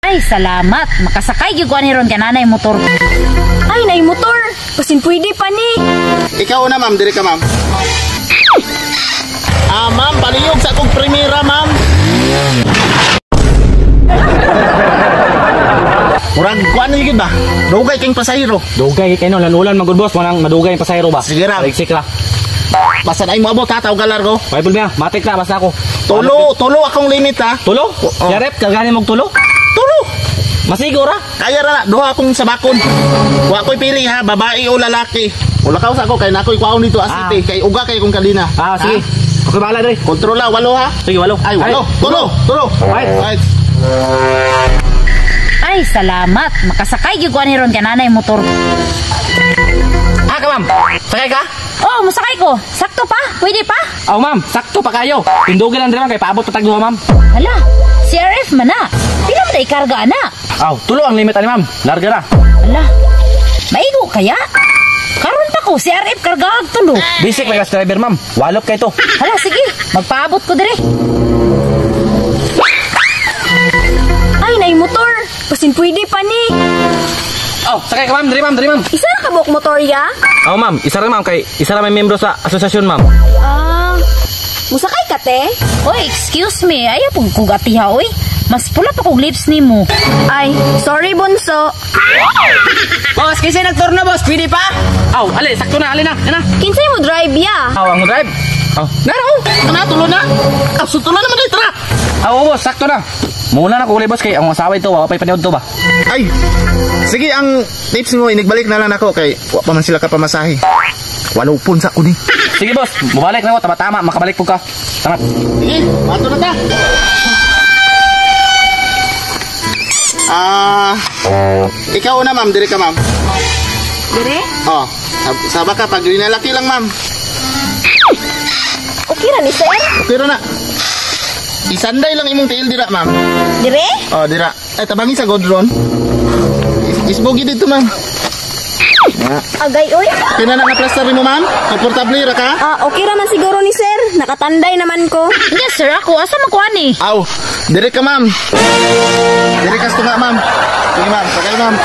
Ay, salamat. Makasakay gyud ko ani ron kay nanay motor. Ay, nay motor. Basin pwede pa ni. Ikaw na, ma'am, dire ka, ma'am. Ah, ma'am, palihog sa akong primera, ma'am. Murag kuan ni gid ba? Dugay kayong pasahero. Dugay kay no, lanulan magud boss, manang madugay ang pasahero ba? Sige ra. Baliksik ra. Basta na mo abot ha, tawag largo. Bible niya, matik na basta ako. Tulo, tulo akong limit ha. Tulo? Oo. Yarep, kagani mong tulo? Tulo. Masigo ra. Kaya ra na, duha akong sabakon. Wa ko'y pili ha, babae o lalaki. Wala ka sa ako kay nakoy kwaon dito asite, kay uga kay kong kadina. Ah, sige. Okay, bahala dre. Kontrola walo ha. Sige, walo. Ay, walo. Tulo, tulo. Right. Right. Ay, salamat. Makasakay gyud ko ani ron kay nanay motor. Ah, ka ma'am. Sakay ka? Oh, musakay ko. Sakto pa? Pwede pa? Aw, ma'am, sakto pa kayo. Tindugin lang dre ma'am kay paabot pa tag duha, ma'am. Hala, CRF man na. Pila man day karga ana? Aw, tulo ang limit ani ma'am. Larga ra. Hala. Maigo kaya? Karon pa ko CRF karga og tulo. Basic may driver, ma'am. Walop kay to. Hala, sige. Magpaabot ko dire. Ay, nay motor. Basin pwede pa ni. Aw, sakay ka ma'am, dre ma'am, dre ma'am. Isa ra ka buok motor ya? Aw, ma'am, isa ra ma'am kay isa ra may membro sa asosasyon, ma'am. Ah, musakay ka te? Oy, excuse me. Ayaw pug kog atiha, oy. Mas pula pa kog lips nimo. Ay, sorry bunso. Boss, kasi nagturno boss, pwede pa? Aw, ali, sakto na, ali na, ali na. Kinsay mo drive ya? Aw, ang drive. Aw, naro. Ano, tulo na? Ah, so tulo naman dito ra. Aw, boss, sakto na. Muna na ko uli, boss, kay ang asawa ito, wa pa'y paniod to ba? Ay. Sige, ang tips mo inigbalik na lang ako kay wa pa man sila ka pamasahe. Walupon sa ko ni. Sige, boss, mubalik na ko, tama-tama, makabalik po ka. Tama. Sige, mato na ta. Ah, ikaw na ma'am, dire ka ma'am. Dire? Oh, saba ka pag rinalaki lang ma'am. Okay ra ni sir? Okay ra na. Isanday lang imong tiil dira ma'am. Dire? Oh, dira. Ay, tabangi sa godron. Isbogi dito ma'am. Agay oy. Kaya na nga-plaster mo ma'am? Komportable ra ka? Ah, okay ra man siguro ni sir. Nakatanday naman ko. Yes, sir, ako asa man ko ani? Aw, dire ka ma'am. Dire ka tunga ma'am. Sige ma'am, sakay ma'am.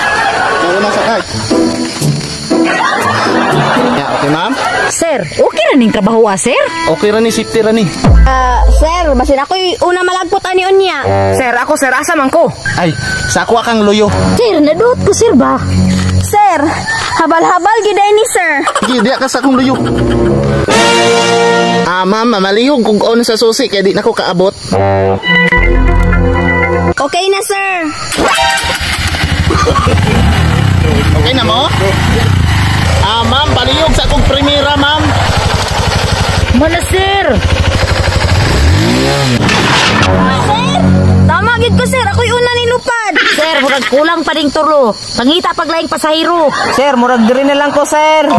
Meron na sakay. Ya, okay ma'am. Sir, okay ra ning trabaho ah, sir? Okay ra ni, safety ra ni. Ah, sir, basin ako'y una malagpot ani unya. Sir, ako sir, asa man ko? Ay, sa ako kang luyo. Sir, naduot ko sir ba? Sir, habal-habal giday ni sir. Sige, diya ka sa akong luyo. Ah, ma'am, malihog kung on sa susi kaya di na ko kaabot. Okay na sir. Okay na mo? Ah, ma'am, palihog sa akong primera, ma'am. Mana sir? Sir, tama gid ko sir, ako'y una ni lupad. Sir, murag kulang pa ning tulo. Pangita paglaing pasahero. Sir, murag diri na lang ko, sir.